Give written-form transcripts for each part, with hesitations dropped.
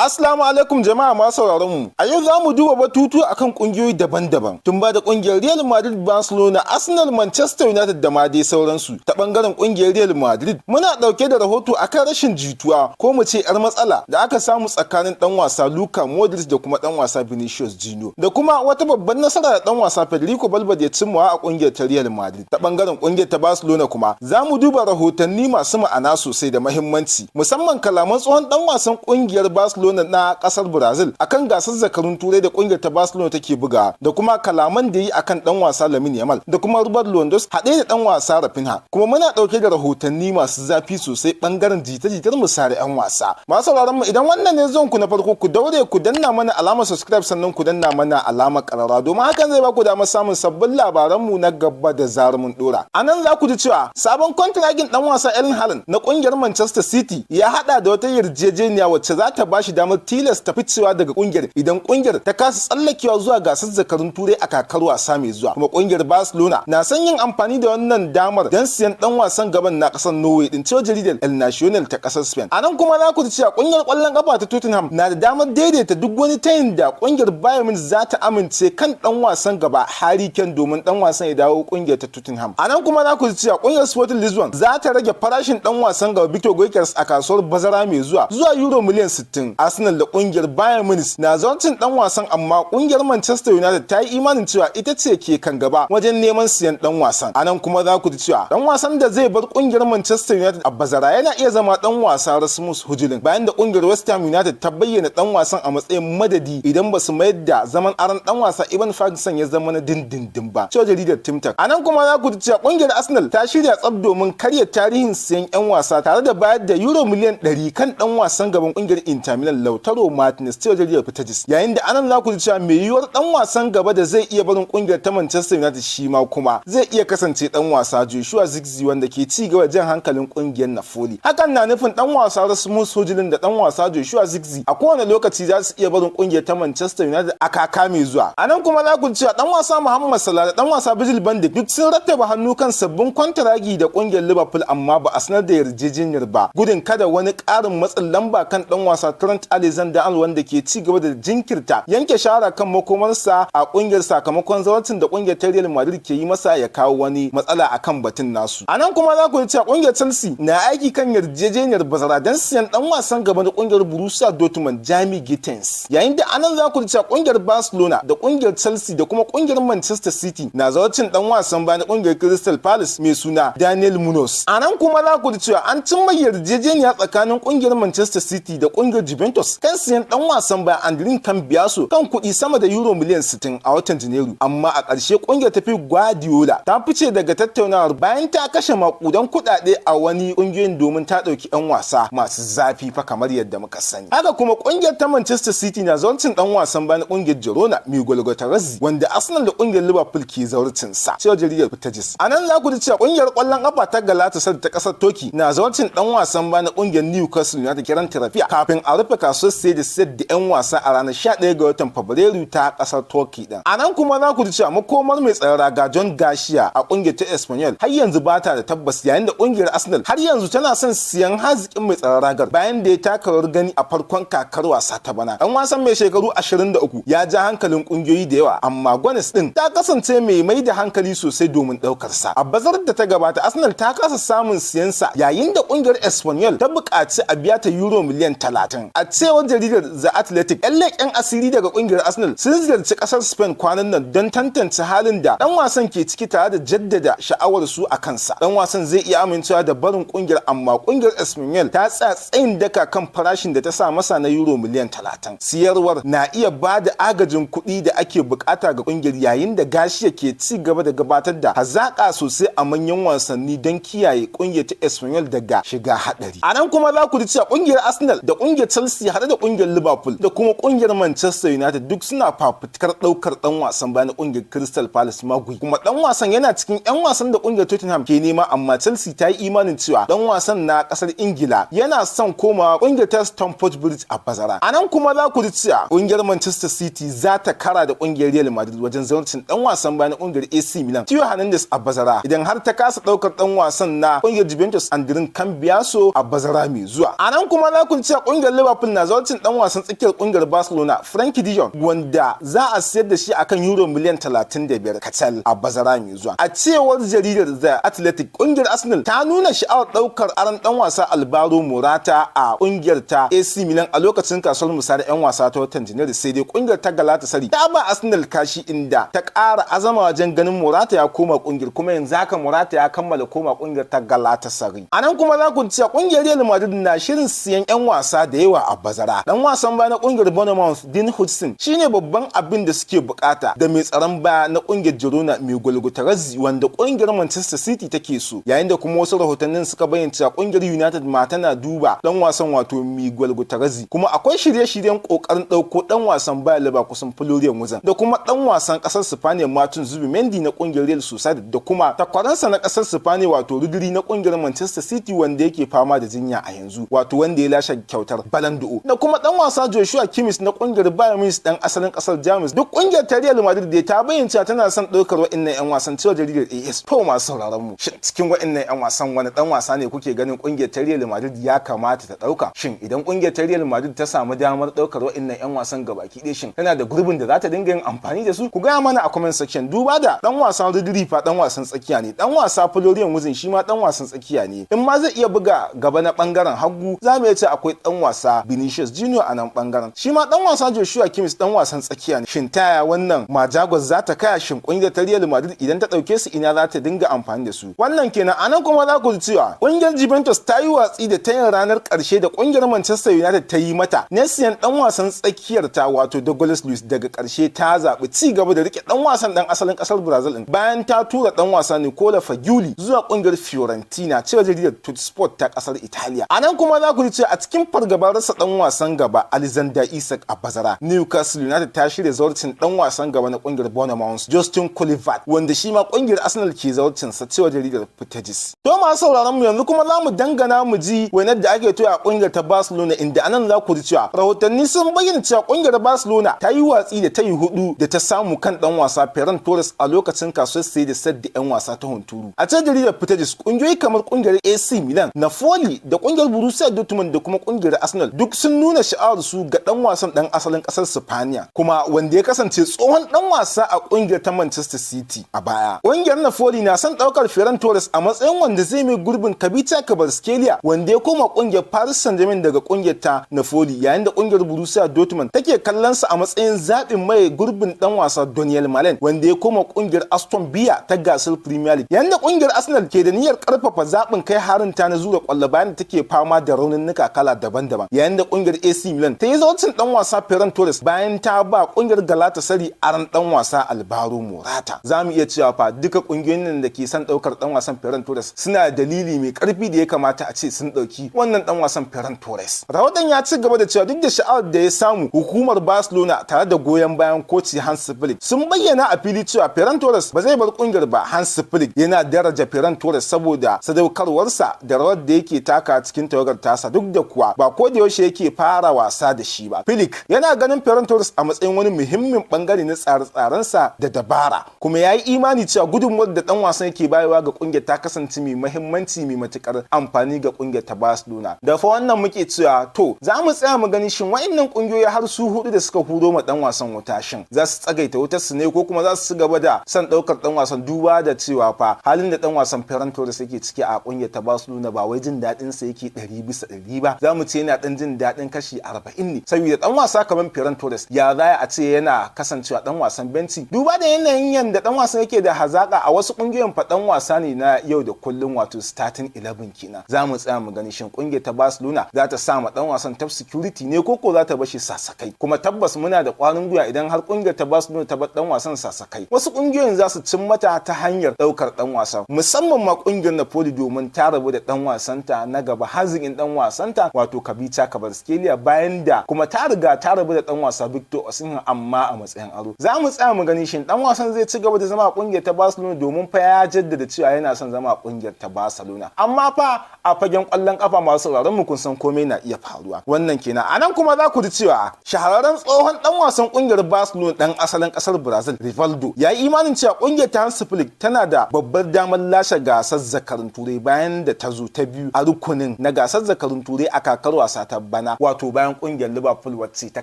Assalamu alaikum jama'a masu sauraron mu. A yau za mu duba batutu akan kungiyoyi daban-daban. Tun ba da kungiyar Real Madrid, Barcelona, Arsenal, Manchester United da ma dai sauransu. Ta bangaren kungiyar Real Madrid, muna dauke da rahoto akan rashin jituwa, ko mu ce yar matsala, da aka samu tsakanin dan wasa Luka Modric da kuma dan wasa Vinicius Junior. Da kuma wata babban nasara da dan wasa Federico Valverde ya cimma a kungiyar ta Real Madrid. Ta bangaren kungiyar ta Barcelona kuma, za mu duba rahotanni masu ma'ana sosai da mahimmanci, musamman kalaman tsohon dan wasan kungiyar Barcelona na kasar Brazil akan gasar zakarun Turai da kungiyar ta Barcelona take buga, da kuma kalaman da yi akan dan wasa Lamine Yamal da kuma Robert Lewandowski haɗe da dan wasa Raphinha. Kuma muna ɗauke da rahotanni masu zafi sosai bangaren jita-jitar musare 'yan wasa. Masu sauraron mu, idan wannan ne zuwan ku na farko, ku daure ku danna mana alamar subscribe, sannan ku danna mana alamar karara, domin hakan zai ba ku damar samun sabbin labaran mu na gaba da zarar mun dora. A nan za ku ji cewa sabon kwantiragin dan wasa Erling Haaland na kungiyar Manchester City ya hada da wata yarjejeniya wacce za ta bashi damar tilasta ficewa daga kungiyar idan kungiyar ta kasa tsallakewa zuwa gasar zakarun Turai a kakar wasa mai zuwa. Kuma kungiyar Barcelona na son yin amfani da wannan damar don siyan dan wasan gaban na kasar Norway din, cewa jaridar El Nacional ta kasar Spain. A nan kuma za ku ji cewa kungiyar kwallon kafa ta Tottenham na da damar daidaita duk wani tayin da kungiyar Bayern Munich za ta amince kan dan wasan gaba Harry Kane domin dan wasan ya dawo kungiyar ta Tottenham. A nan kuma za ku ji cewa kungiyar Sporting Lisbon za ta rage farashin dan wasan gaba Victor Gyökeres a kasuwar bazara mai zuwa zuwa euro miliyan 60. Arsenal da kungiyar Bayern Munich na zawarcin dan wasan, amma kungiyar Manchester United ta yi imanin cewa ita ce ke kan gaba wajen neman siyan dan wasan. A nan kuma za ku ji cewa dan wasan da zai bar kungiyar Manchester United a bazara yana iya zama dan wasa Rasmus Højlund, bayan da kungiyar West Ham United ta bayyana dan wasan a matsayin madadi idan ba su mayar da zaman aron dan wasa Evan Ferguson ya zama na dindindin ba, cewa jaridar TEAMtalk. A nan kuma za ku ji cewa kungiyar Arsenal ta shirya tsab domin karya tarihin siyan 'yan wasa tare da bayar da euro miliyan 100 kan dan wasan gaban kungiyar Inter Milan Lautaro Martinez, cewa jaridar Fichadis. Yayin da anan za ku ji cewa mai yiwuwar dan wasan gaba da zai iya barin kungiyar ta Manchester United shi ma kuma zai iya kasance dan wasa Joshua Zirkzee, wanda ke ci gaba jan hankalin kungiyar Napoli. Hakan na nufin dan wasa Rasmus Højlund da dan wasa Joshua Zirkzee a kowane lokaci za su iya barin kungiyar ta Manchester United a kaka mai zuwa. A nan kuma za ku ji cewa dan wasa Muhammad Salah da dan wasa Virgil van Dijk duk sun rattaba hannu kan sabbin kwantaragi da kungiyar Liverpool, amma ba a sanar da yarjejeniyar ba gudun kada wani ƙarin matsin lamba kan dan wasa Trent Alexander-Arnold, wanda ke ci gaba da jinkirta yanke shawara kan makomarsa a kungiyar sakamakon zawarcin da kungiyar ta Real Madrid ke yi masa, ya kawo wani matsala akan batun nasu. A nan kuma za ku ji cewa kungiyar Chelsea na aiki kan yarjejeniyar bazara don siyan dan wasan gaba na kungiyar Borussia Dortmund Jamie Gittens. Yayin da anan za ku ji cewa kungiyar Barcelona da kungiyar Chelsea da kuma kungiyar Manchester City na zawarcin dan wasan baya na kungiyar Crystal Palace mai suna Daniel Munoz. A nan kuma za ku ji cewa an cimma yarjejeniya tsakanin kungiyar Manchester City da kungiyar Juventus kan siyan dan wasan baya Andrea Cambiaso kan kuɗi sama da euro miliyan 60 a watan Janairu, amma a ƙarshe kungiyar ta Pep Guardiola ta fice daga tattaunawar bayan ta kashe makudan kuɗaɗe a wani kungiyoyin domin ta ɗauki 'yan wasa masu zafi fa, kamar yadda muka sani. Haka kuma kungiyar ta Manchester City na zawarcin dan wasan baya na kungiyar Girona Miguel Gutierrez, wanda Arsenal da kungiyar Liverpool ke zawarcin sa, cewa jaridar Fichadis. A nan za ku ji cewa kungiyar ƙwallon kafa ta Galatasaray ta ƙasar Turkey na zawarcin dan wasan baya na kungiyar Newcastle United Kieran Trippier kafin a rufe kasuwar sayar da sayar da 'yan wasa a ranar 11 ga watan Fabrairu ta ƙasar Turkey din. A nan kuma za ku ji cewa makomar mai tsaron raga Joan Garcia a kungiyar ta Espanyol har yanzu ba ta da tabbas, yayin da kungiyar Arsenal har yanzu tana son siyan hazikin mai tsaron ragar bayan da ya taka rawar gani a farkon kakar wasa ta bana. Dan wasan mai shekaru 23 ya ja hankalin kungiyoyi da yawa, amma Gunners din ta kasance mai mai da hankali sosai domin daukar sa. A bazarar da ta gabata, Arsenal ta kasa samun siyan sa, yayin da kungiyar Espanyol ta buƙaci a biya ta euro miliyan 30. A cewar jaridar The Athletic, 'yan leƙen asiri daga kungiyar Arsenal sun ziyarci ƙasar Spain kwanan nan don tantance halin da dan wasan ke ciki tare da jaddada sha'awar su a kansa. Dan wasan zai iya amincewa da barin kungiyar, amma kungiyar Espanyol ta tsaya tsayin daka kan farashin da ta sa masa na euro miliyan 30. Siyarwar na iya ba da agajin kuɗi da ake bukata ga kungiyar, yayin da Garcia ke ci gaba da gabatar da hazaka sosai a manyan wasanni don kiyaye kungiyar ta Espanyol daga shiga hadari. A nan kuma za ku ji cewa kungiyar Arsenal da kungiyar Chelsea haɗe da kungiyar Liverpool da kuma kungiyar Manchester United duk suna fafutukar ɗaukar ɗan wasan bayan kungiyar Crystal Palace Magui. Kuma ɗan wasan yana cikin 'yan wasan da kungiyar Tottenham ke nema, amma Chelsea ta yi imanin cewa ɗan wasan na ƙasar Ingila yana son komawa kungiyar ta Stamford Bridge a bazara. A nan kuma za ku ji cewa kungiyar Manchester City za ta kara da kungiyar Real Madrid wajen zawarcin ɗan wasan bayan kungiyar AC Milan Theo Hernandez a bazara idan har ta kasa ɗaukar ɗan wasan na kungiyar Juventus Andrea Cambiaso a bazara mai zuwa. A nan kuma za ku ji cewa kungiyar Liverpool na zawarcin dan wasan tsakiyar kungiyar Barcelona Frenkie de Jong, wanda za a siyar da shi akan euro miliyan 35 kacal a bazara mai zuwa. A cewar jaridar The Athletic, kungiyar Arsenal ta nuna sha'awar daukar aron dan wasa Alvaro Morata a kungiyar ta AC Milan a lokacin kasuwar musayar 'yan wasa ta watan Janairu, sai dai kungiyar ta Galatasaray ta ba Arsenal kashi, inda ta ƙara azama wajen ganin Morata ya koma kungiyar, kuma yanzu haka Morata ya kammala koma kungiyar ta Galatasaray. A nan kuma za ku cewa kungiyar Real Madrid na shirin siyan 'yan wasa da yawa a bazara. Dan wasan baya na kungiyar Bournemouth Dean Huijsen shine babban abin da suke bukata, da mai tsaron baya na kungiyar Girona Miguel Gutierrez, wanda kungiyar Manchester City take so. Yayin da kuma wasu rahotannin suka bayyana cewa kungiyar United ma tana duba dan wasan, wato Miguel Gutierrez, kuma akwai shirye-shiryen kokarin dauko dan wasan Bayer Leverkusen Florian Wirtz, da kuma dan wasan kasar Spaniya Martin Zubimendi na kungiyar Real Sociedad, da kuma takwaransa na kasar Spaniya, wato Rodri na kungiyar Manchester City, wanda yake fama da jinya a yanzu, wato wanda ya lashe kyautar Ballon d'Or, da kuma dan wasa Joshua Kimmich na kungiyar Bayern Munich, dan asalin kasar Jamus. Duk kungiyar ta Real Madrid da ta bayyana cewa tana son ɗaukar wa'annan 'yan wasan, cewa jaridar AS. To, masu sauraron mu, shin cikin wa'annan 'yan wasan wani dan wasa ne kuke ganin kungiyar ta Real Madrid ya kamata ta ɗauka? Shin idan kungiyar ta Real Madrid ta samu damar ɗaukar wa'annan 'yan wasan gabaki ɗaya, shin tana da gurbin da za ta dinga yin amfani da su? Ku gaya mana a comment section. Duba da dan wasan Rodri fa dan wasan tsakiya ne, dan wasa Florian Wirtz shi ma dan wasan tsakiya ne, in ma zai iya buga gaba na bangaren hagu. Za mu iya ce akwai dan wasa Vinicius Junior a nan bangaren, shi ma dan wasa Joshua Kimmich dan wasan tsakiya ne. Shin taya wannan majagos za ta kaya? Shin kungiyar ta Real Madrid idan ta dauke su, ina za ta dinga amfani da su? Wannan kenan. Anan kuma za ku ji cewa kungiyar Juventus ta yi watsi da tayin ranar karshe da kungiyar Manchester United ta yi mata na siyan dan wasan tsakiyar ta, wato Douglas Luiz. Daga karshe ta zaɓi ci gaba da rike dan wasan dan asalin kasar Brazil din, bayan ta tura dan wasa Nicola Fagioli zuwa kungiyar Fiorentina, cewa jaridar Tuttosport ta kasar Italiya. Anan kuma za ku ji cewa a cikin fargabar rasa dan wasan gaba Alexander Isak a bazara, Newcastle United ta shirya zawarcin dan wasan gaba na kungiyar Bournemouth Justin Kluivert, wanda shi ma kungiyar Arsenal ke zawarcin sa, cewa jaridar Footages. To, masu sauraron mu, yanzu kuma za mu dangana mu ji wainar da ake toya a kungiyar ta Barcelona, inda anan za ku ji cewa rahotanni sun bayyana cewa kungiyar Barcelona ta yi watsi da tayi hudu da ta samu kan dan wasa Ferran Torres a lokacin kasuwar saye da sayar da yan wasa ta hunturu. A can jaridar Footages, kungiyoyi kamar kungiyar AC Milan, Napoli da kungiyar Borussia Dortmund da kuma kungiyar Arsenal duk sun nuna sha'awar su ga dan wasan dan asalin kasar Spaniya, kuma wanda ya kasance tsohon dan wasa a kungiyar ta Manchester City a baya. Kungiyar Napoli na son daukar Ferran Torres a matsayin wanda zai mai gurbin Khvicha Kvaratskhelia, wanda ya koma kungiyar Paris Saint-Germain daga kungiyar ta Napoli, yayin da kungiyar Borussia Dortmund take kallon sa a matsayin zaɓin mai gurbin dan wasa Donyell Malen, wanda ya koma kungiyar Aston Villa ta gasar Premier League, yayin da kungiyar Arsenal ke da niyyar karfafa zaɓin kai harin ta na zura kwallo bayan da take fama da rauninnuka kala daban-daban, yayin da kungiyar AC Milan ta yi zawarcin dan wasa Ferran Torres bayan ta ba kungiyar Galatasaray aron dan wasa Alvaro Morata. Za mu iya cewa fa duka kungiyoyin nan da ke son daukar dan wasan Ferran Torres suna da dalili mai karfi da ya kamata a ce sun dauki wannan dan wasan Ferran Torres. Rahoton ya ci gaba da cewa duk da sha'awar da ya samu, hukumar Barcelona tare da goyon bayan koci Hans Flick sun bayyana a fili cewa Ferran Torres ba zai bar kungiyar ba. Hans Flick yana daraja Ferran Torres saboda sadaukarwarsa da rawar da yake taka cikin tawagar tasa, duk da kuwa ba ko da yaushe yake fara wasa da shi ba. Flick yana ganin Ferran Torres a matsayin wani muhimmin bangare na tsare-tsarensa da dabara, kuma ya yi imani cewa gudunmuwar da dan wasan yake bayarwa ga kungiyar ta kasance mai muhimmanci, mai matukar amfani ga kungiyar ta Barcelona. Da fa wannan muke cewa to, za mu tsaya mu gani shin wa'annan kungiyoyi har su hudu da suka huro ma dan wasan wuta, shin za su tsagaita wutar su ne ko kuma za su ci gaba da son daukar dan wasan, duba da cewa fa halin da dan wasan Ferran Torres yake ciki a kungiyar ta Barcelona ba wai jin daɗin sa yake 100% ba. Za mu ce yana dan jin daɗin kashi 40 ne, saboda dan wasa kamar Ferran Torres ya za a ce yana kasancewa dan wasan benci, duba da yanayin yanda dan wasan yake da hazaka? A wasu kungiyoyin fa dan wasa ne na yau da kullum, wato starting 11 kenan. Za mu tsaya mu gani shin kungiyar ta Barcelona za ta sa ma dan wasan top security ne ko ko za ta bashi sasakai. Kuma tabbas muna da kwarin gwiwa idan har kungiyar ta Barcelona ta bar dan wasan sasakai, wasu kungiyoyin za su cin mata ta hanyar daukar dan wasan, musamman ma kungiyar Napoli, domin ta rabu da dan wasanta na gaba, hazikin dan wasanta, wato Khvicha Kvaratskhelia, bayan da kuma ta riga ta rabu da dan wasa Victor Osimhen, amma a matsayin aro. Za mu tsaya mu gani shin dan wasan zai ci gaba da zama a kungiyar ta Barcelona, domin fa ya jaddada cewa yana son zama a kungiyar ta Barcelona. Amma fa a fagen kwallon kafa, masu sauraron mu, kun san komai na iya faruwa. Wannan kenan. Anan kuma za ku ji cewa shahararren tsohon dan wasan kungiyar Barcelona dan asalin kasar Brazil Rivaldo ya yi imanin cewa kungiyar ta Hansi Flick tana da babbar damar lashe gasar zakarun Turai bayan da ta zo ta biyu a rukunin na gasar zakarun Turai a kakar wasa ta bana. bana, wato bayan kungiyar Liverpool wacce ta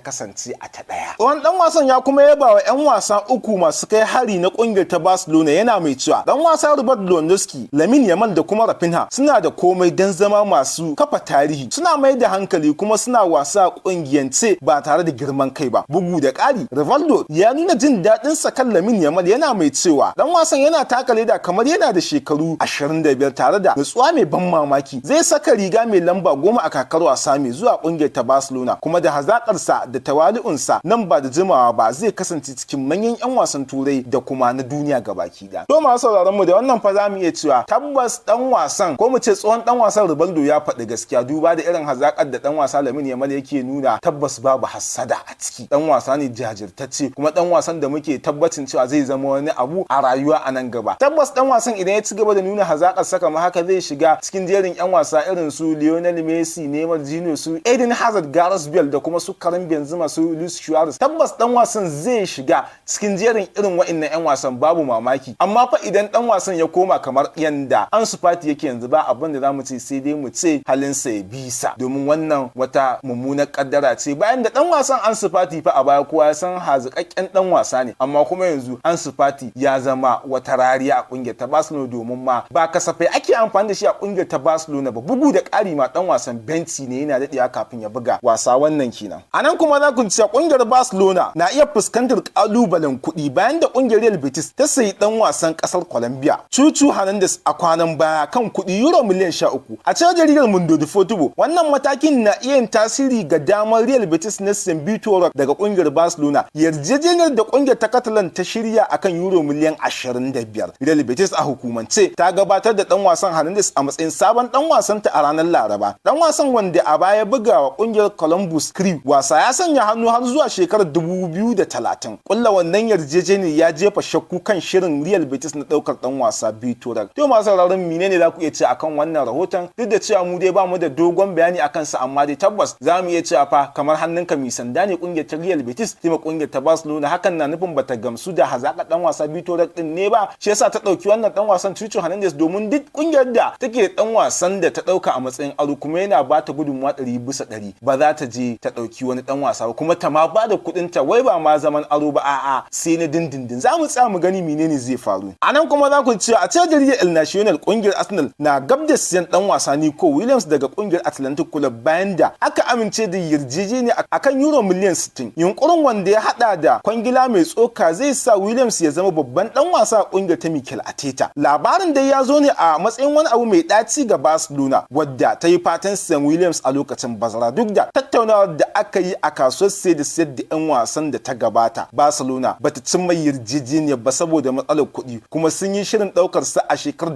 kasance a ta ɗaya. Tsohon dan wasan ya kuma yaba wa 'yan wasa uku masu kai hari na kungiyar ta Barcelona, yana mai cewa dan wasa Robert Lewandowski, Lamine Yamal da kuma Raphinha suna da komai don zama masu kafa tarihi. Suna mai da hankali kuma suna wasa kungiyance ba tare da girman kai ba. Bugu da ƙari, Rivaldo ya nuna jin daɗin sa kan Lamine Yamal, yana mai cewa dan wasan yana taka leda kamar yana da shekaru 25 tare da nutsuwa mai ban mamaki. Zai saka riga mai lamba 10 a kakar wasa mai zuwa kungiyar ta Barcelona, kuma da hazakarsa da tawali'unsa, nan ba da jimawa ba zai kasance cikin manyan 'yan wasan Turai da kuma na duniya gabaki ɗaya. To, masu sauraron mu, da wannan fa za mu iya cewa tabbas dan wasan, ko mu ce tsohon dan wasan Rivaldo, ya faɗi gaskiya, duba da irin hazakar da dan wasa Lamine Yamal yake nuna. Tabbas babu hassada a ciki. Dan wasa ne jajirtacce, kuma dan wasan da muke tabbacin cewa zai zama wani abu a rayuwa a nan gaba. Tabbas dan wasan, idan ya ci gaba da nuna hazakar sa kamar haka, zai shiga cikin jerin yan wasa irin su Lionel Messi, Neymar Junior, su Eden Hazard, Gareth Bale da kuma su Karim Benzema, su Luis Suarez. Tabbas dan wasan zai shiga cikin jerin irin wa'annan yan wasan, babu mamaki. Amma fa idan dan wasan ya koma kamar yanda Ansu Fati yake yanzu, ba abin da zamu ce sai dai mu ce halinsa ya bisa, domin wannan wata mummunar kaddara ce, bayan da dan wasan Ansu Fati fa a baya kowa ya san hazikakken dan wasa ne, amma kuma yanzu Ansu Fati ya zama wata rariya a kungiyar ta Barcelona, domin ma ba kasafai ake amfani da shi a kungiyar ta Barcelona ba. Bugu da ƙari ma, dan wasan benci ne, yana daɗewa kafin ya buga wasa. Wannan kenan. A nan kuma za ku ci kungiyar Barcelona na iya fuskantar kalubalen kuɗi bayan da kungiyar Real Betis ta sayi dan wasan ƙasar Colombia Cucho Hernandez a kwanan baya kan kuɗi euro miliyan 13. A cewar jaridar Mundo Deportivo, wannan matakin na iya yin tasiri ga damar Real Betis na siyan Vitor daga kungiyar Barcelona, yarjejeniyar da kungiyar ta Catalan ta shirya akan euro miliyan 25. Real Betis a hukumance ta gabatar da dan wasan Hernandez a matsayin sabon dan wasanta a ranar Laraba. Dan wasan, wanda a baya bugawa kungiyar Columbus Crew wasa, ya sanya hannu har zuwa shekarar 2030. Kulla wannan yarjejeniyar ya jefa shakku kan shirin Real Betis na daukar dan wasa Vitor. To, masu sauraron, menene za ku iya ce akan wannan rahoton? Duk da cewa mu dai ba mu da dogon bayani akan sa, amma dai tabbas za mu iya cewa fa kamar hannunka mai sanda ne kungiyar ta Real Betis ta kungiyar ta Barcelona. Hakan na nufin bata gamsu da hazaka dan wasa Vitor din ne ba, shi yasa ta dauki wannan dan wasan Cucho Hernandez, domin duk kungiyar da take dan wasan da ta dauka a matsayin aro kuma yana ba ta gudunmuwa 100%, ba za ta je ta dauki wani dan wasa ba kuma ta ma ba da kuɗin ta, wai ba ma zaman aro ba, a'a, sai na dindindin. Za mu tsaya mu gani menene zai faru. A nan kuma za ku ce a cewar jaridar El Nacional, kungiyar Arsenal na gab da siyan dan wasa Nico Williams daga kungiyar Athletic Club bayan da aka amince da yarjejeniya akan euro miliyan 60. Yunkurin, wanda ya hada da kwangila mai tsoka, zai sa Williams ya zama babban dan wasa a kungiyar ta Mikel Arteta. Labarin dai ya zo ne a matsayin wani abu mai ɗaci ga Barcelona, wadda ta yi fatan siyan Williams a lokacin bazara. Duk da tattaunawar da aka yi a kasuwar sayar da sayar da 'yan wasan da ta gabata, Barcelona bata cimma yarjejeniyar ba saboda matsalar kuɗi, kuma sun yi shirin ɗaukar sa a shekarar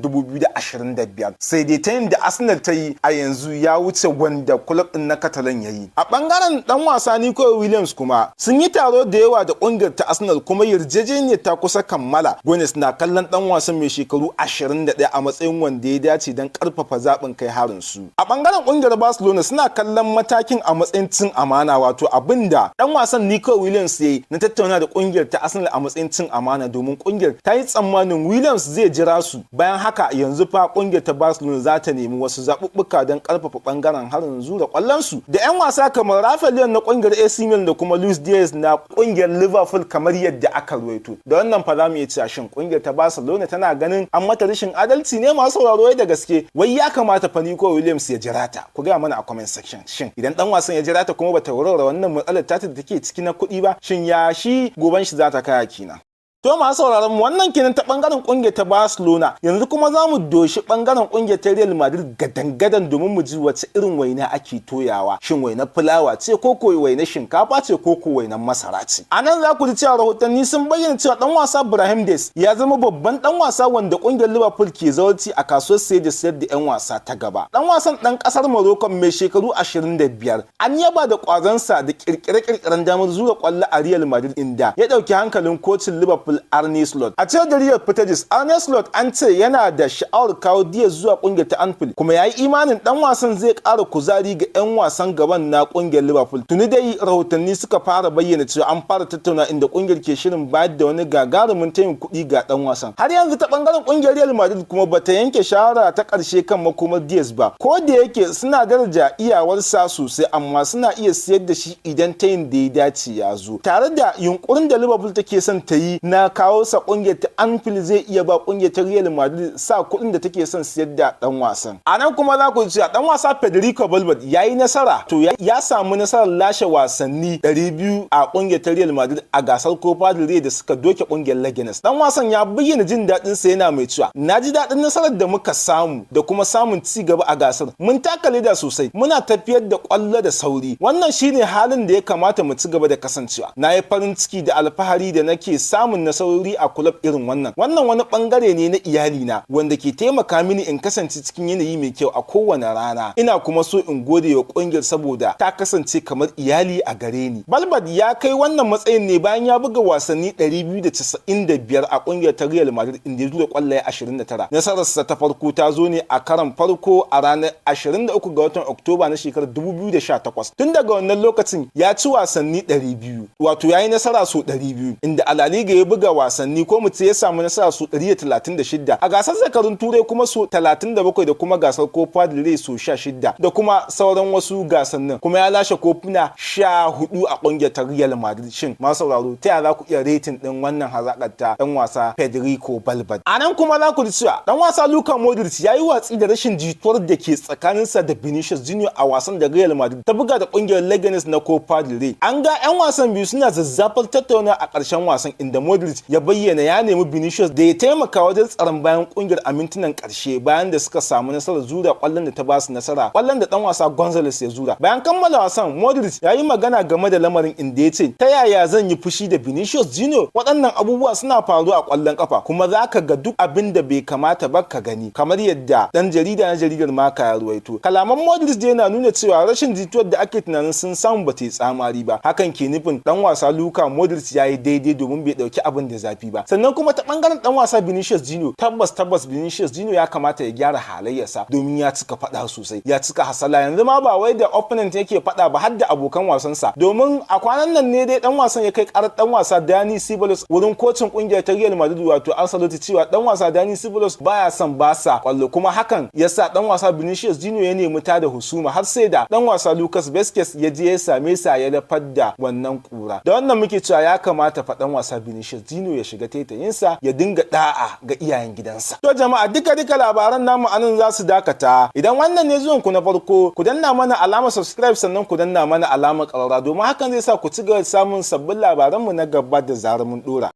2025. Sai dai ta yin da Arsenal ta yi a yanzu ya wuce wanda club ɗin na Catalan ya yi. A ɓangaren ɗan wasa Nico Williams kuma, sun yi taro da yawa da ƙungiyar ta Arsenal kuma yarjejeniyar ta kusa kammala. Gunners na kallon ɗan wasan mai shekaru 21 a matsayin wanda ya dace don ƙarfafa zaɓin kai harin su. A ɓangaren ƙungiyar Barcelona, suna kallon matakin a matsayin cin amana, wato abinda ɗan wasan Nico Williams ya yi na tattauna da ƙungiyar ta Arsenal a matsayin cin amana, domin ƙungiyar ta yi tsammanin Williams zai jira su. Bayan haka, yanzu fa ƙungiyar ta Barcelona za ta nemi wasu zaɓuɓɓuka don ƙarfafa ɓangaren harin zura ƙwallon su da 'yan wasa kamar Rafael Leao na ƙungiyar AC Milan da kuma Luis Diaz na ƙungiyar Liverpool, kamar yadda aka ruwaito. Da wannan fa za mu iya cewa, shin ƙungiyar ta Barcelona tana ganin an mata rashin adalci ne, masu sauraro? Da gaske wai ya kamata fa Nico Williams ya jira ta? Ku gaya mana a comment section, shin idan dan wasan ya jira ta kuma bata warware wannan matsalar ta da take ciki na kuɗi ba, shin ya shi goban shi za ta kaya kenan? To, masu sauraron mu, wannan kenan ta bangaren kungiyar ta Barcelona. Yanzu kuma za mu doshi bangaren kungiyar ta Real Madrid gadan-gadan domin mu ji wace irin waina ake toyawa. Shin wainar fulawa ce, ko ko wainar shinkafa ce, ko ko wainar masara ce? A nan za ku ji cewa rahotanni sun bayyana cewa dan wasa Brahim Diaz ya zama babban dan wasa wanda kungiyar Liverpool ke zawarci a kasuwar sayar da sayar da 'yan wasa ta gaba. Dan wasan dan kasar Morocco mai shekaru 25, an yaba da kwazansa da kirkire-kirkiren damar zura kwallo a Real Madrid, inda ya dauki hankalin kocin Liverpool. Liverpool Arne Slot. A cewar jaridar Fichajes, Arne Slot an ce yana da sha'awar kawo Diaz zuwa kungiyar ta Anfield, kuma ya yi imanin dan wasan zai ƙara kuzari ga 'yan wasan gaban na kungiyar Liverpool. Tuni dai rahotanni suka fara bayyana cewa an fara tattauna, inda kungiyar ke shirin bayar da wani gagarumin tayin kuɗi ga dan wasan. Har yanzu ta bangaren kungiyar Real Madrid kuma, bata yanke shawara ta ƙarshe kan makomar Diaz ba. Ko da yake suna daraja iyawarsa sosai, amma suna iya siyar da shi idan tayin da ya dace ya zo. Tare da yunkurin da Liverpool take son ta yi na kawo sa kungiyar ta Anfield, zai iya ba kungiyar ta Real Madrid sa kuɗin da take son siyar da dan wasan. A nan kuma za ku ji cewa dan wasa Federico Valverde ya yi nasara, to ya samu nasarar lashe wasanni 200 a kungiyar ta Real Madrid a gasar Copa del Rey da suka doke kungiyar Leganes. Dan wasan ya bayyana jin daɗin sa, yana mai cewa, "Na ji daɗin nasarar da muka samu da kuma samun ci gaba a gasar. Mun taka leda sosai, muna tafiyar da kwallo da sauri. Wannan shine halin da ya kamata mu ci gaba da kasancewa. Na yi farin ciki da alfahari da nake samun nasarori a kulob irin wannan. Wannan wani bangare ne na iyalina wanda ke taimaka mini in kasance cikin yanayi mai kyau a kowane rana. Ina kuma so in gode wa kungiyar saboda ta kasance kamar iyali a gare ni." Valverde ya kai wannan matsayin ne bayan ya buga wasanni 295 a kungiyar ta Real Madrid, inda ya zura kwallaye 29. Nasararsa ta farko ta zo ne a karan farko a ranar 23 ga watan Oktoba na shekarar 2018. Tun daga wannan lokacin ya ci wasanni 200, wato ya yi nasara so 200, inda a La Liga ya buga wasanni, ko mu ce ya samu nasara so 136, a gasar zakarun Turai kuma so 37, da kuma gasar Copa del Rey so 16, da kuma sauran wasu gasannin. Kuma ya lashe kofuna 14 a kungiyar ta Real Madrid. Shin masu sauraro, ta yaya za ku iya rating din wannan hazakar ta dan wasa Federico Valverde? A nan kuma za ku ji cewa dan wasa Luka Modric ya yi watsi da rashin jituwar da ke tsakaninsa da Vinicius Junior a wasan da Real Madrid ta buga da kungiyar Leganes na Copa del Rey. An ga 'yan wasan biyu suna zazzafar tattauna a ƙarshen wasan, inda Modric ya bayyana ya nemi Vinicius da ya taimaka wajen tsaron bayan kungiyar a mintunan ƙarshe bayan da suka samu nasarar zura kwallon da ta ba su nasara, kwallon da dan wasa Gonzalez ya zura. Bayan kammala wasan, Modric ya yi magana game da lamarin, inda ya ce, "Ta yaya zan yi fushi da Vinicius Junior? Waɗannan abubuwa suna faruwa a kwallon kafa, kuma za ka ga duk abin da bai kamata ba ka gani," kamar yadda dan jarida na jaridar Marca ya ruwaito. Kalaman Modric dai yana nuna cewa rashin jituwar da ake tunanin sun samu ba ta yi tsamari ba. Hakan ke nufin dan wasa Luka Modric ya yi daidai domin bai dauki abin da zafi ba. Sannan kuma ta bangaren dan wasa Vinicius Junior, tabbas tabbas Vinicius Junior ya kamata ya gyara halayyarsa, domin ya cika fada sosai, ya cika hasala. Yanzu ma ba wai da opponent yake fada ba, har da abokan wasansa, domin a kwanan nan ne dai dan wasan ya kai karar dan wasa Dani Ceballos wurin kocin kungiyar ta Real Madrid, wato Ancelotti, cewa dan wasa Dani Ceballos baya son basa kwallo. Kuma hakan yasa dan wasa Vinicius Junior ya nemi ta da husuma, har sai da dan wasa Lucas Vazquez ya je ya same sa ya lafar da wannan kura. Da wannan muke cewa ya kamata fa dan wasa Vinicius Junior ya shiga taitayinsa, ya dinga da'a ga iyayen gidansa. To jama'a, duka duka labaran namu anan za su dakata. Idan wannan ne zuwan ku na farko, ku danna mana alamar subscribe, sannan ku danna mana alamar ƙararrawa, domin hakan zai sa ku ci gaba samun sabbin labaranmu na gaba da zarar mun dora.